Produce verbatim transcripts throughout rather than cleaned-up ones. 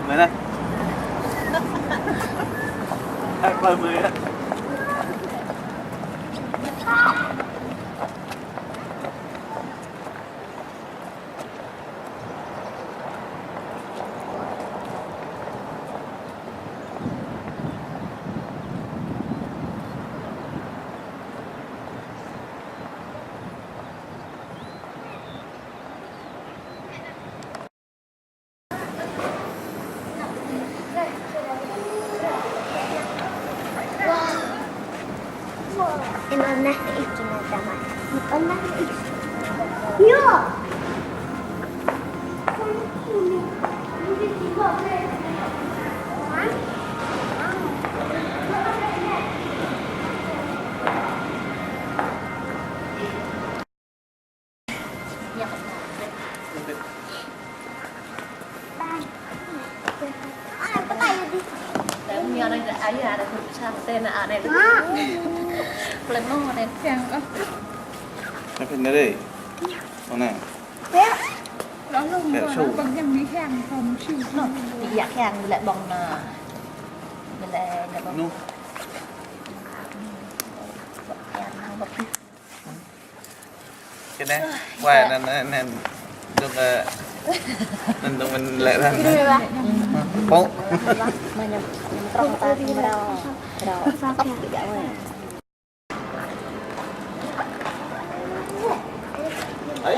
Mơ anai. Hai pơ mơ anai. Nô. Yak yang lĕ ƀơ̆ng nă. Lĕ nă ƀơ̆ng. Nô. Yang nă ƀơ̆ng. Kơ anai, wai, anŭn, anŭn, anŭn. Dŏ, ơ, anŭn dŏ mơ̆n lĕ anŭn. Pô. Mă ñăm, ñăm trŏng ta, ñăm rao, rao. Tŏk, tŏk, tŏk, wai. Ai.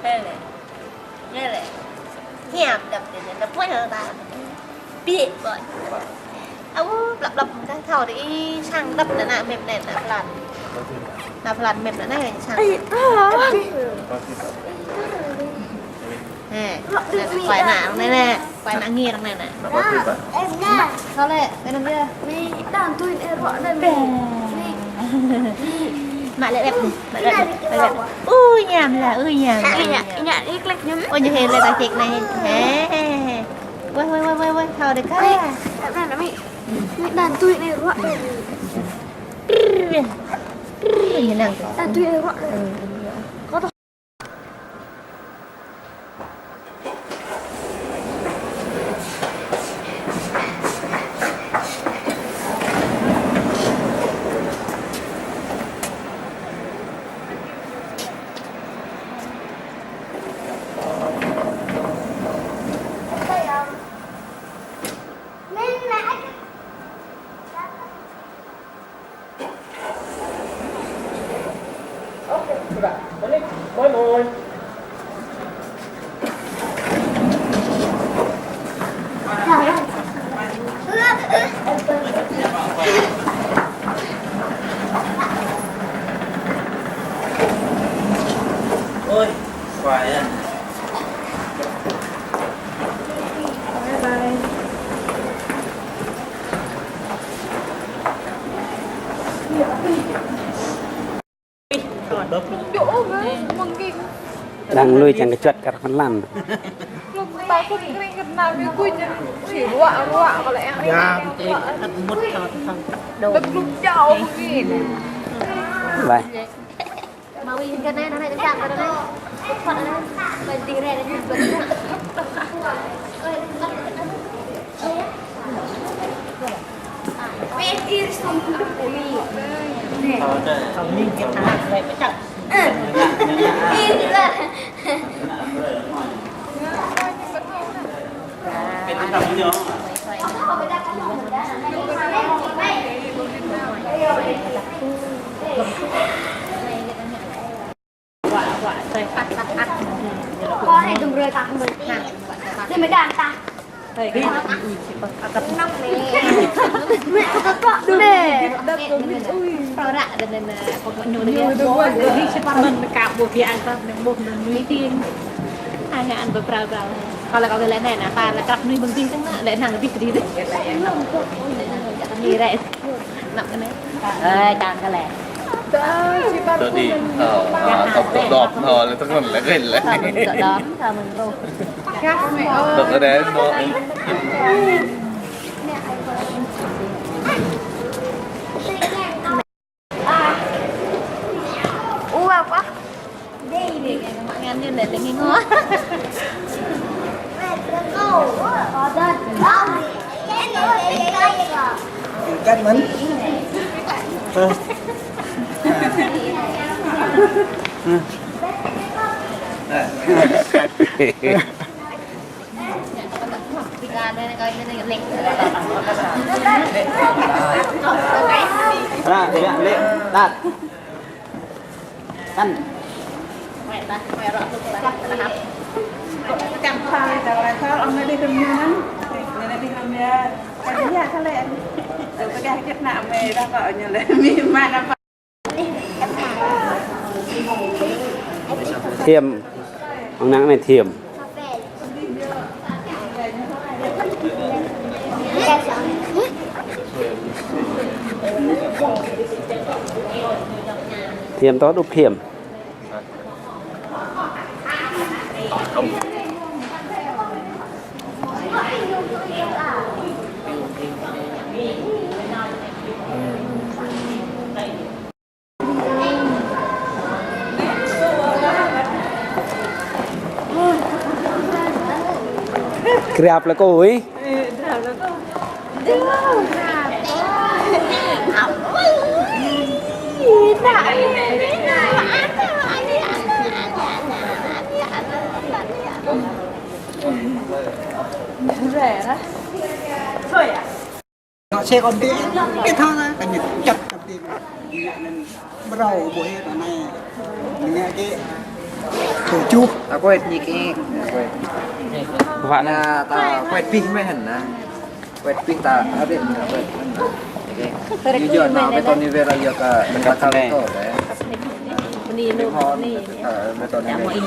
Hele. Hele. Hiam dăp dih, dăp puai hơ ta. Bi bơi. Au, blăp blăp kang thâo dih, sang dăp anŭn ană mem anŭn, ană pơlan. Ană pơlan mem anŭn ană, sang. Ai, ah. He, anŭn ană, kuai ană anŭn ană. Kuai ană ngir anŭn ană. Nă, em nă. Thâo lĕ, tơ anŭn yơh. Mĭ, đang tui ê ruă anŭn mĭ. Mĭ. Mă lĕ lĕ, mă lĕ lĕ, mă lĕ lĕ. Ui, ñam lah, ui, ñam lah, ui, ñam. Ih, ih, ih, klek ñam. Ôi, ñu hê lĕ ta ček anai. He, he, he. Wai, wai, wai, wai, wai, thâo dih kah. Mĭ, đang tui ê ruă anŭn mĭ. Trrr, trrr, ñu năng. Đang tui ê ruă anŭn. Kâo tŏ. Ôi, khoai á. Bye bye. Đang lui čang kơčuăt kar Phần Lan. Bye. Kalau kâo lĕ anai, ană ta lĕ krăp mơnuih ƀơ̆ng dih tơ̆ng ană, lĕ năng dih dih. Ană kơ anai. Ơ, čang kơ lĕ. Tơ dih, ơ, ơ, tŏp tŏp dŏp, ơ, lĕ tơngan lĕ gel lĕ. Tơngan tŏp dŏp, tơngan tŏp. Tŏp kơ đen, tŏp. Cắt mến. Hơ. Hơ. Ra, ya, lek, tat. Kan. Chẳng phải là sao ông ấy đi tìm nhau lắm. Nên đi tìm nhau. Cái gì hả, sao lại? Tôi có cái hạt nạ mày đang gọi như là mi mà nó Thiêm. Ông nắng này thiêm. Thiêm tó đúc thiêm. Grab lơ kôi. Rẻ lắm. Thôi à. Nó xe còn đi, đi thang á, cái nhiệt chặt chặt đi. Nên bắt đầu buổi hè này, mình nghe cái tổ chức. Ta quét nhị cái. Vạn. Là ta quét pih mới hẳn nè. Quét pih ta, ada yang quét. Oke. Ini juga, nah, beton ini biar aja ke, ke kantor deh. Ini, ini, ini. Beton ini.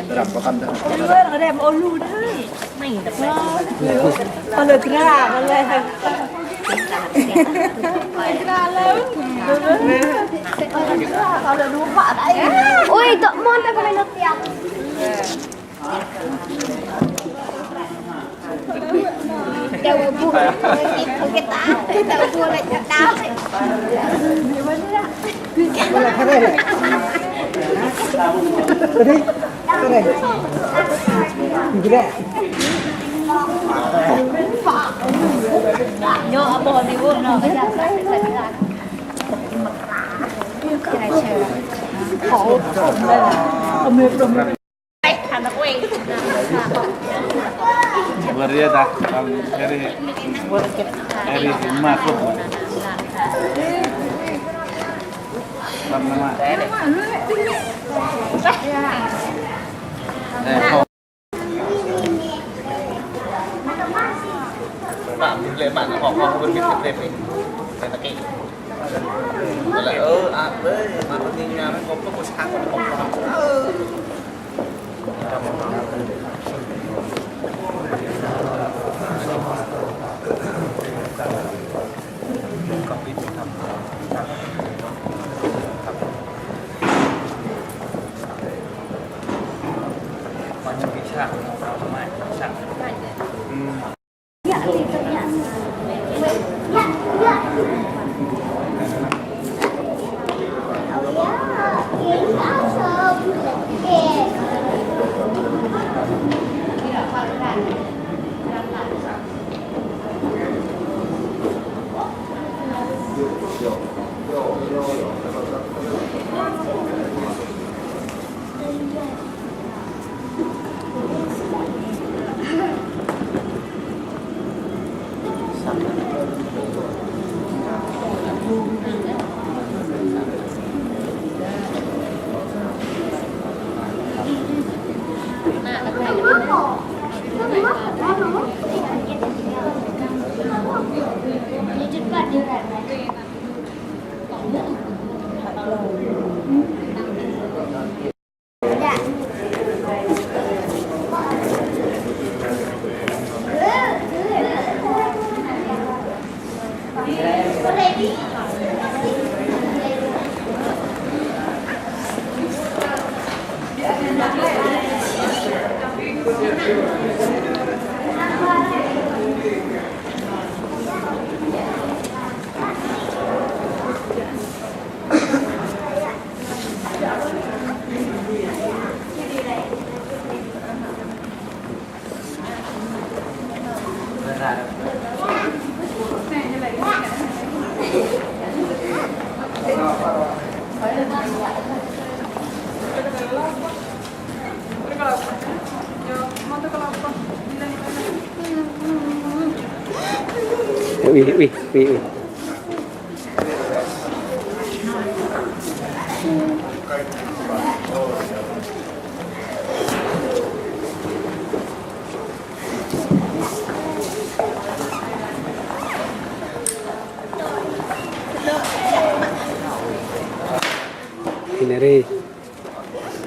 Berapa kan dah? Ôi, ôi, ôi, ôi, ôi, ôi. Ôi, ôi, ôi. Ôi, dŏ mon ta kơ mẹ nó tiap. Đau buồn. Không biết ta, đau buồn lại thật đau. Baru ya dah, Eri, Eri masuk. Bang nama. Eh, Pak, boleh Pak, kok kok berbit berbit. Saya pakai. Boleh, oh, apa? Maksudnya, kok kok kok kok. Ui, ui, ui, ui. Ini ri.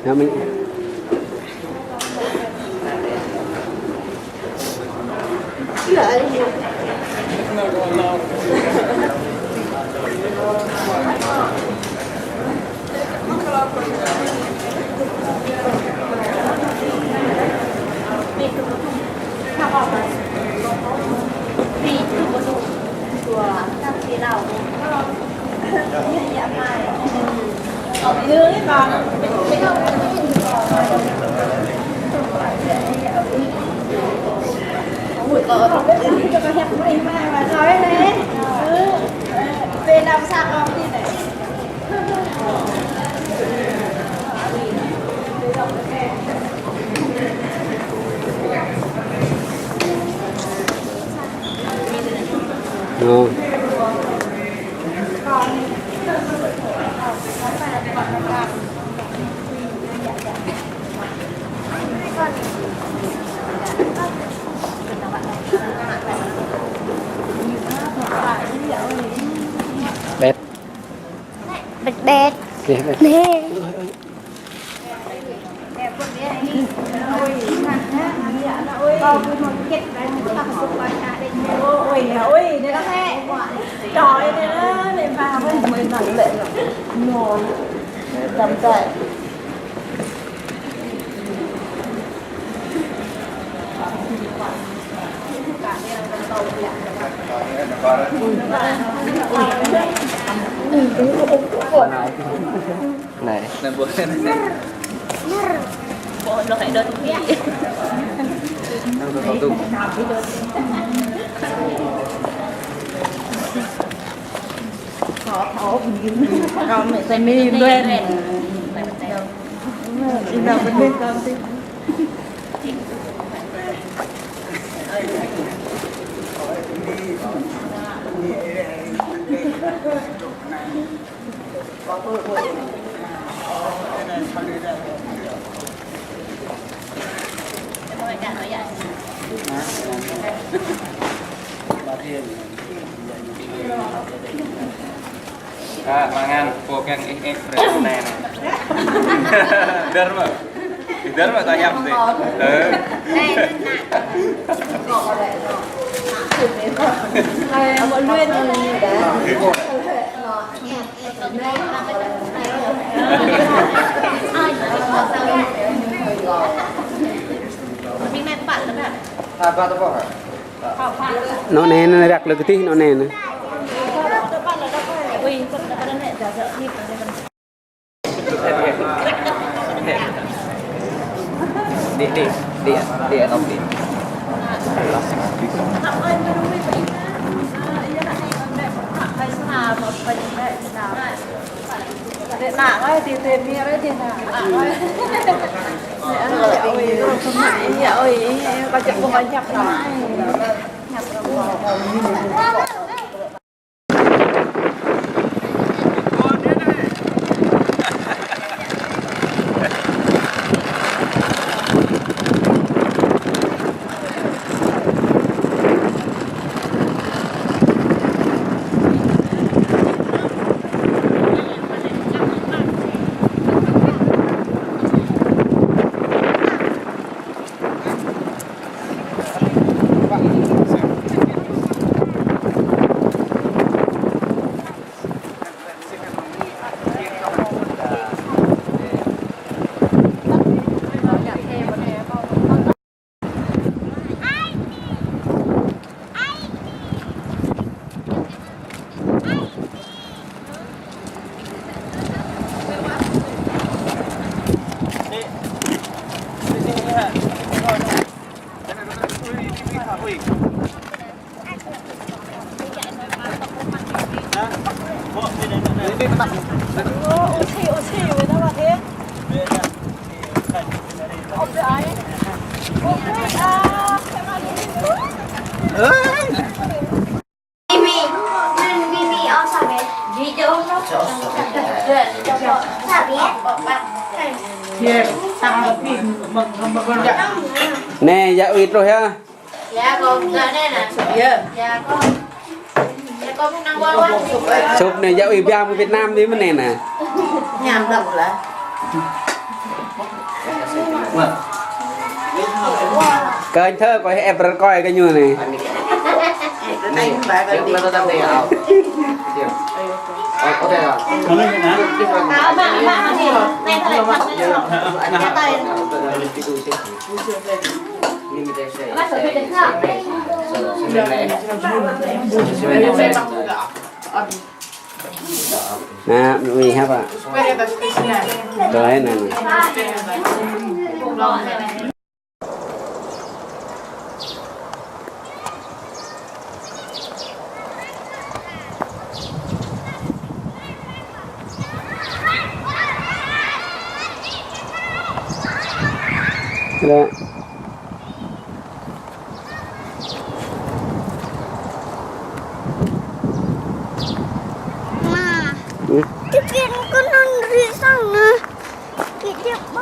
Ngă mĭn. Ơ. Bét. Bét, bét. Nè, bét. Nè. Này. Này, buat này. Bộ nó phải đơn vị. Đang có tụ. Con mẹ tay mì luôn. Đi nào cũng biết con chứ. Kak, mangan, pô kiăng ih ih brơi nai nai. Dơ̆r mơ̆? Dơ̆r mơ̆ ta hiăp dih. Ơ. Nŏ nê nê răk lơ kơtih nŏ nê nê. Đi, đi, đi, đi, đi. Nè, djă ui truh yơh. Yơh. Yơh, kâo. Yơh, kâo năng wơr wơr. Súp nè, djă ui biă mơ̆ng Việt Nam dih mơ̆n nè. Ñam lắm lah. Kơ anh thơ kâo ĕp rơkơi kơ ñu nè. Nè, mì hă pă? Rồi nè. Rồi. Ma. Hmm? Tơkeng kơ non ri sang nă. Kơ jep ba.